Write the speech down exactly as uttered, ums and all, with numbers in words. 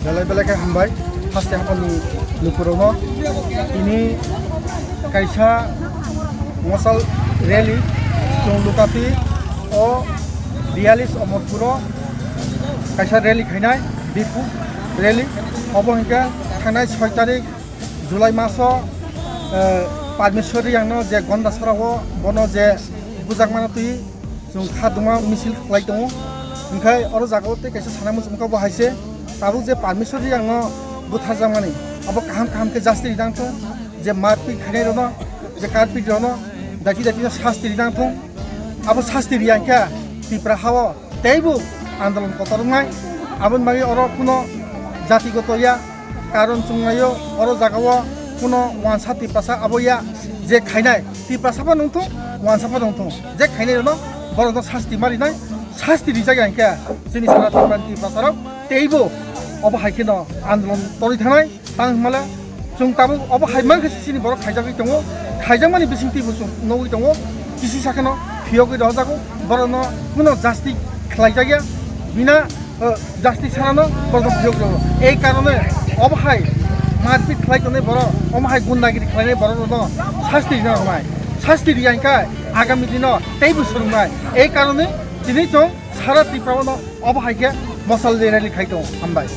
Belai belai khe hambai, haste haphangni lukurokno. Tini kaisa mosal rally chwng Lukati o biyalis Omorpuro kaisa rally khainai, biphu rally. Obo hinkhe thangnai soi tarik July maso, eh, Parmeshwar Riyangno je Gondasarao bono je bujakmano twi chwng kha duma misil khlai tongo. Hinkhe oro jagao tei kaisa sana muchung kha bo hai se, tabuk je Parmeshwar Riyangno butharjakmani abo kaham kaham khe jasti rinang thung, je marpit khainai rokno, je karpit rokno, dati dati no sasti rinang thung. Abo sasti riya hinkhe Tripura hao teibo andolon kotor wngnai. Aboni bagwi oro kuno jatigoto ya, karon chwngnaio oro jagao kuno wansa Tiprasa abo ya, je khainai Tiprasa pha nungthung, wansa pha nungthung, je khainai rokno borokno sasti ma rinai, sasti rijak ya hinkhe chini sara Tiprani Tiprasa rok teibo obo hai kheno andolon torwi thangnai. Tang hwnmale chwng tabuk obo hai mankhe chini borok khaijagwi tongo, khaijakmani bisingtwi bo chwng nugwi tongo, kisi sakheno phiyogwi rwjago, borokno kuno jasti khlaijakya, bina, eh, jasti sanano borokno phiyogwi rwo. Ei karone obo hai marpit khlai tongnai borok, omo hai gundagiri khlainai borok rokno sasti rina rwnai, sasti riya hinkhe agami dino teibo swrwngnai. Ei karone tini chwng sara Tripura no obo hai khe mosal rally khai tongo. Hambai.